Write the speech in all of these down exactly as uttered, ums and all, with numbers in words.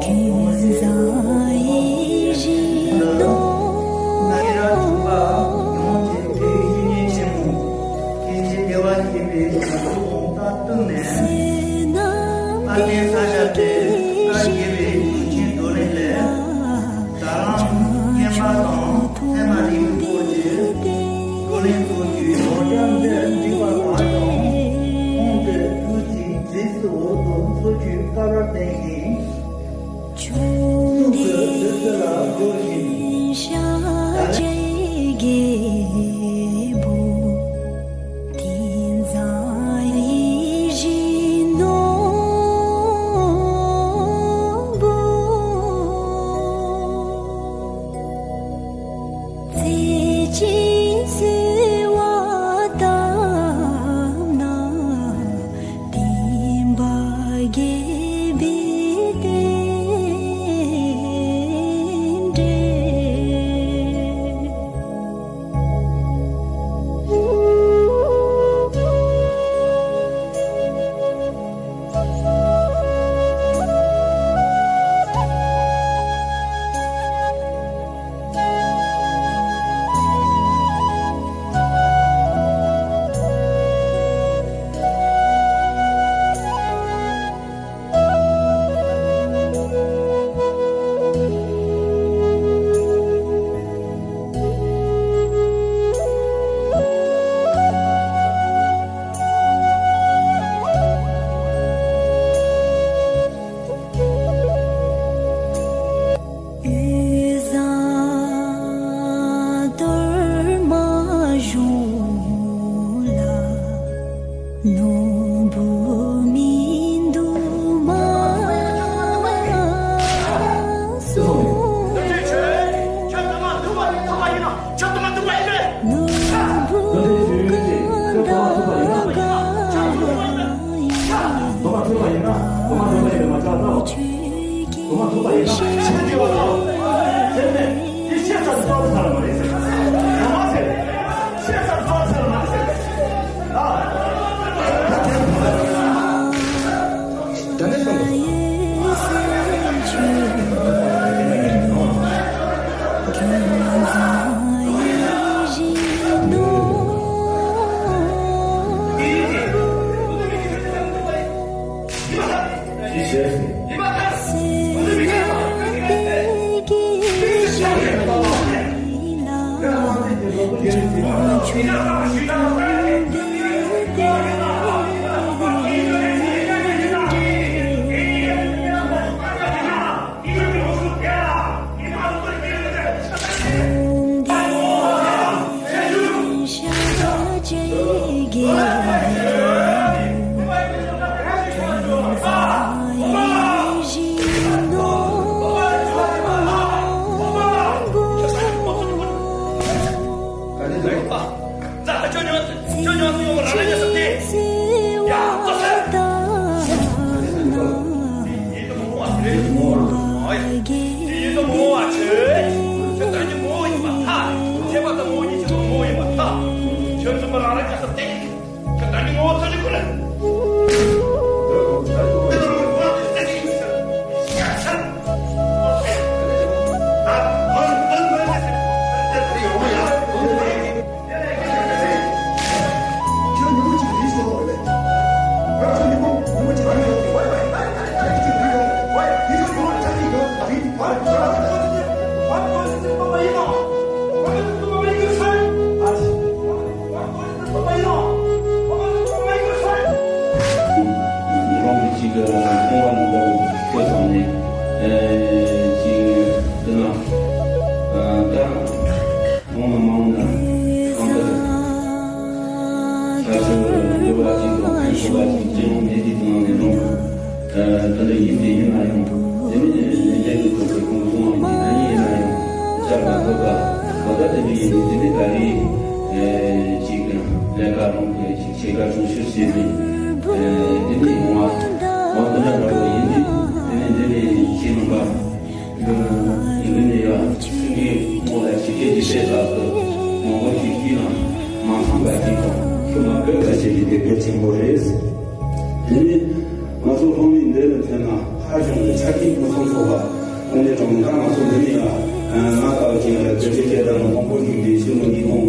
ཀུན་བཟང་ཡིད་བཞིན་ནོར། ང་རང་ཚོ་ཡོངས་ཀྱི་བོད་ཡིག་ཉིན་ཆེན་མོ། སྐྱེ་འཆི་བདེ་བ་གཤེགས་པའི་གོ་སྐབས་དང་བསྟུན་ནས། ཨ་ནེ་ས་ཞབས་པད་བཀའ་དགྱེས་པའི་ཡུམ་ཆེན་རྡོར་གླིང་ལས། ད་རང་བསྙེན་པ་དང་ཚད་མ་རིག་པའི་སྐོར་གྱི་རྡོར་གླིང་ཚོགས་ཀྱི་ལོ་རྒྱུས་འདིར་འགྲིག་པ་དག་ཀྱང་། ཁོང་དེར་ཐུགས་རྗེའི་རྗེས་སུ་འོག་ཏུ་འཚོ་བཅུད་དཀའ་བར་བརྟེན་ཞིང་། ཆུང་དུས་ལ་འགྲོ་བཞིན། ཤཱཀྱའི་རྒྱལ་པོ། དེ་ཙམ་ཡིད་བཞིན་ནོར་བུ། ཚེ་གཅིག་གསོལ་བ་བཏབ་ན། བསྟན་པ་རྒྱས་པའི་རྟེན་འབྲེལ། རང་གི་ཅིག་ཁོང་པ་ནང་ལ་སྐད་བཏང་ནས་ཅིག་དེ་ན་ད། ཁོང་ལ་མང་ན་གང་ལྟར་ས་ཆ་འདྲ་བ་ཅིག་དང་ཁོང་ཚོ་བ་ཅིག་སྤྱི་ཡོངས་མི་རིགས་ནང་ནས་རུང་། ད་ལྟ་ཡིན་དེ་ཡིན་ན་ཡང་དེ་མིན་ནས་ལས་འགན་དུ་ཐོག་གི་ཁོང་ཚོ་ནང་གི་ད་ཡིན་ཡིན་ན་ཡང་བཅར་མ་ཐུབ་པ་ག་ད་དེ་འདྲ་ཡིན་དེ་དེ་ནི་ད་རེས་ཅིག་ལས་ཀ་རང་གི་ཅིག་ཆེ་ཁ་ཆུང་ཤོས་བྱས་ནས་དེ་ནི་ཡོང་བ་འོ་དེ་འདྲ་འདྲ་བོ་ཡིན་དེ་དེ་ནི་དེ་ནི་ཅིག་ནང་པ། ཡིན་ནའི་ཡང་སེང་གེའི་ངོ་ལ་ཇི་སྐད་ཅི་བཤད་ལྟར་དུ་མང་པོ་ཞིག་ཤེས་ན་མ་ཚང་བ་ཞིག་དང་ཤུགས་མ་དགོས་པ་ཞིག་གི་དེ་གལ་ཆེན་པོ་རེད། དེ་ནི་ང་ཚོ་ལྷོ་མི་འདི་ལ་ ཟེར་ན་ཧ་ཅང་གི་ཆ་རྐྱེན་ཕུན་སུམ་ཚོགས་པ། དངོས་གནས་དྲང་གནས་ད་ང་ཚོ་འདི་ནས་ཡང་ང་ལྟ་བུ་ཅིག་ལ་སྡེབ་སྦྱོར་སྐད་བརྡ་ནང་དབང་པོ་ཞིག་དེ་ཕྱི་ལོ་ཉིས་སྟོང་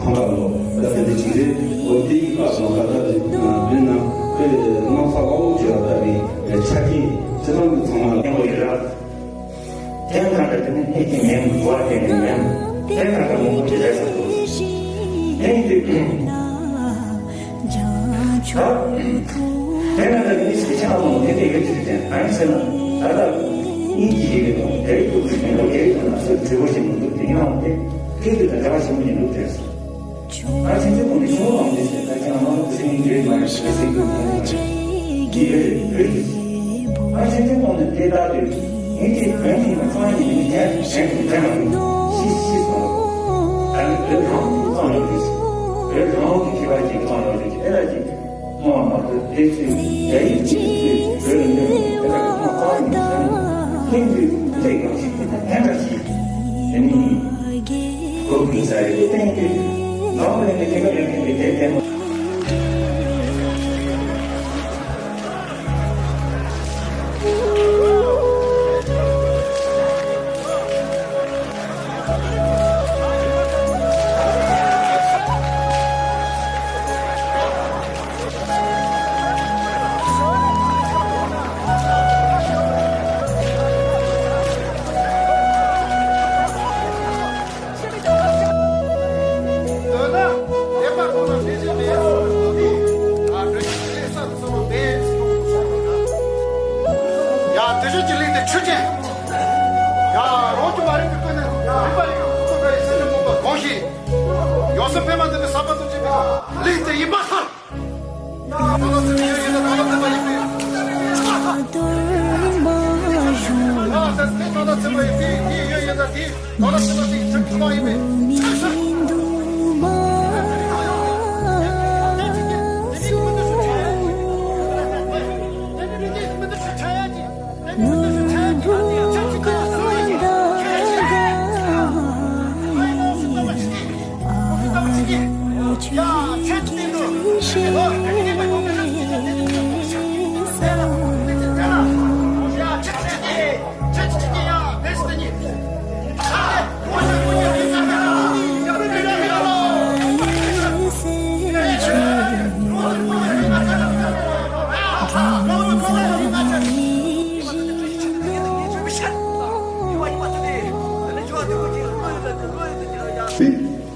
ཐམ་པ་ལོ་ད་ལྟ་འདི་ཅིག་རེད། འོ་དེ་ཡི་སྐབས་སུ་ག་ད་རེད་འདུག་ན་དཔེ་གནམ་ས་བླ་འོག་ཅིག་ལ་ལྟ་བའི་ཆ་རྐྱེན་ཇི་ཙམ་གྱི་ཚང་མ་ཡོང་བ་ཡོད་ར། དེ་ལ་དེ་ནི་ཧེ་ཀྱི་མེན་གོ་བ་དེ་ནི་མེན། དེ་ལ་དེ་མོ་གོ་དེ་རེད་ས་དེ་ཡིན་དུས། ད། དེ་ལ་དེ་ནི་སྐད་ཆ་མང་པོ་དེ་དེ་ཡོད་ཅིག་དེ་ཨ་ཡིན་ཟེར་ན། ད་ལྟ་དབྱིན་ཇི་ཡི་གི་དང་དེ་རིགས་ཐུག་ཅིག་མེན་པ་དེ་རིགས་དང་ན་སོ་དྲི་བ་ཞིག་མི་འདུག་དེ་ཡང་དེ་སྐད་དུ་དང་འདྲ་བ་ཞིག་མི་འདུག་དེ་སོ། ང་ཚོའི་ཁོངས་ནས་ཆུང་ངུ་རང་འདི་ཟེར་ད་ཀྱང་མང་པོ་ཟེར་མཁན་ཡོད་མ་རེད་ཟེར་ཟེར་དགོས་མཁན་མ་རེད། འདི་ཡོད་རེད་ཡོད་རེད། ང་ཚོའི་ཁོངས་ནས་དེ་ལྟ་དུས་ངས་དེ་བོད་མི་ལ་ཚང་ཡིན་མི་གྲལ་གྲལ་དུ་འགྲེང་བ་རེད། ཤི་ཤི་སོང་། ད་ནི་བོད་རང་གི་གཙང་ཡོད་རེད། བོད་རང་གི་ཁྱད་པར་གྱི་གཙང་ཡོད་རེད། ཨེ་ལ་ཅིག་སྨྲ་བ་མ་གཏོགས་དེ་ཚོས་རྒྱ་ཡིག་ཅིག་ཚོས་བོད་ལ་འདོན་ནས་དེ་ལ་ཁོང་རྩ་བ་ཉིད་ཟེར་ནས་ལྷན་དུ་ལས་གང་ཞིག་དེ་དང་ལྷན་པ་ཞིག་དེ་ནི་གོ་དགོས་ས་རེད། བསྟན་རྒྱུ་ནང་ལ་ནི་དེ་ག་ཡོད་མཁན་དེ་དེ་དེ་མོ། ཡ། དེ་བཞིན་གྱི་གླིང་དེ་ཆོས་ཅན། ཡ། རང་གི་མ་རིག་པའི་ཀུན་ནས་རིག་པ་ཡི་ཀུན་དགའ་ཡི་སེམས་ཀྱི་རྨོངས་པ་གང་ཞིག་ཡོངས་སུ་འཕེལ་བ་འདི་ནི་ཟབ་པ་ཙམ་གྱིས་མི་ཁྱབ། གླིང་དེ་ཡིན་པར་ཐལ། ཡ། ད་ལྟ་ཚེ་འདི་ཡོད་ཡོད་ན་ད་ལྟ་ཚེ་འདི་ཡིན་པས། ད་ལྟ་ཚེ་འདི་ཡོད་ཡོད་ན་དེ་དེ་ཡོད་ཡོད་ན་དེ། ད་ལྟ་ཚེ་འདི་ཚེ་གང་ཡིན་པས།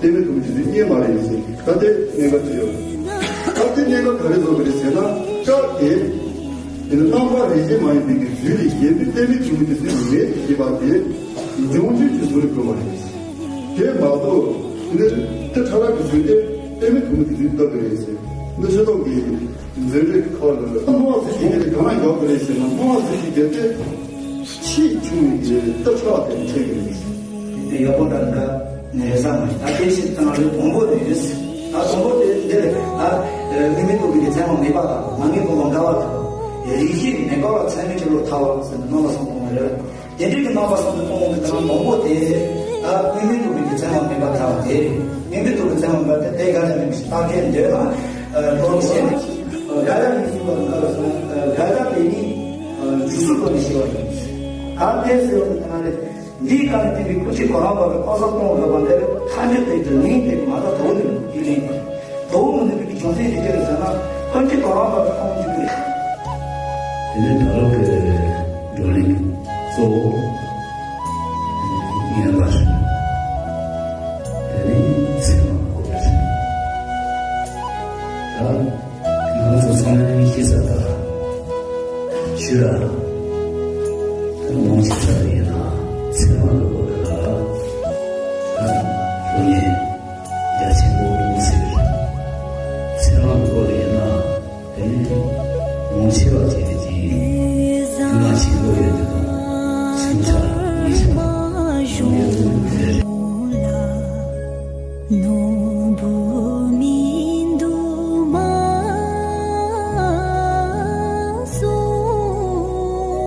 གཏན་མེད་ཐུབ་པའི་རྗེ་བཙུན་རྙེད་མ་རེད་ཟེར། ད་ལྟའི་གནད་འགག་ཅི་ཡོད། ད་ལྟའི་གནད་འགག་ག་རེ་བཟོ་དགོས་རེད་ཟེར་ན། སྐབས་དེ་དེ་ནི་རྣམ་པ་རིགས་ཤེས་མ་ཡིན་པའི་གི་རྫུན་ལས་གཞན་པའི་གཏན་མེད་ཐུབ་པའི་རྗེ་བཙུན་མེད་ཅེས་པ་དེ་འབྱུང་ཆོས་ཀྱི་བཟོ་རིག་དགོས་པ་རེད། དེ་མ་གཏོགས་དེ་ནི་དེ་ཕྲ་རགས་ཀྱི་རྫུན་དེ་གཏན་མེད་ཐུབ་པའི་རྗེ་བཙུན་ལྟ་དགོས་རེད་ཟེར། འདི་ཤེས་རྟོགས་ཀྱི་རྫུན་རིག་ཁོ་ལ་སྣང་བ་ཟེར་གྱི་དེ་གང་ལ་འཇོག་དགོས་རེད་ཟེར་ན། སྣང་བ་ཟེར་གྱི་དེ་དེ་ཆེས་ཆུང་བའི་གི་རྟགས་ཁྱབ་པ་དེ་འཕྲད་ཀྱི་རེད། དེ་ཡག་པོ་འདྲ་འདྲ་ནི་རེད་ཟ་མ་ཞིག་ད་དེ་ཞིག་དང་རེད། དང་པོ་དེ་རེད། ད་དང་པོ་དེ་འདི་རེད། ད་དངོས་མེད་རྟོགས་པའི་གི་ཚད་མ་མེད་པ་དང་མ་ངེས་པ་ལ་འགལ་བ་དང་། རིགས་ཤེས་མེད་པ་ལ་ཚད་མའི་ཕྱིར་རོ་ཐལ་བ་ཟེར་ནས་རྣམ་པ་གསུམ་སྟོང་བ་རེད། དེ་འདྲའི་གི་རྣམ་པ་གསུམ་དུ་སྟོང་བ་དེ་དང་དང་པོ་དེ་རེད། ད་དངོས་མེད་རྟོགས་པའི་གི་ཚད་མ་མེད་པ་ཐལ་བ་དེ་རེད། དངོས་མེད་རྟོགས་པའི་ཚད་མ་མེད་པ་དེ་དེ་ག་ལ་མེད་པའི་ཞིག་རྟགས་ཁས་འདོད་ལ་རོ་ཞེས་ན། རྒྱ་ཡ་ནི་གསུངས་པ་དང་འདྲ་བ་སོང་། རྒྱ་ཡ་དེ་ནི་འཇུག་ཚུལ་ཐོག་ནས་ཤེས་པ་རེད། ད་དེ་ཟེར་བ་དེ་ག་རེད། འདིའི་སྐབས་ནས་བསྟན་པའི་ཀུན་མཁྱེན་གོ་རམས་པ་གི་ཁ་སང་སྟོང་འོས་པ་འདིར་ཐ་སྙད་དེ་དུ་ལེན་ཏེ་མ་ད་དོ་ནི་ཡིད་ལེན་དོ་མི་ནུས་པའི་རྒྱུ་མཚན་དེ་ཅི་རེད་ཟེར་ན། ཀུན་མཁྱེན་གོ་རམས་པ་གི་ཁོང་འཇུག་པའི་དེ་ནི་ད་ལོ་གི་བགྲོ་གླེང་གཙོ་བོ་ངན་པ་རེད། དེ་ནི་ཚད་མ་གོ་བ་རེད། ད། ང་ཚོ་ཚང་མས་ཤེས་ས་ད། ཤི་ར། ད་ལོངས་སྤྱོད་ས་ཡིན་ན་ཚེ་མ་ལ་གོ་ར། ད་ལོ་ཉེ་རྒྱ་ཆེན་པོ་ཟེར། ཚེ་མ་ལ་གོ་ར་ཡིན་ན་དེ་ནི་ལོངས་སྤྱོད་པ་བྱེད་ཀྱི་ང་ཆེན་པོ་ཡོད་དུ་དང་སེམས་ཆགས་ཡིད་ཆགས་ཡོད་དུ་རེད།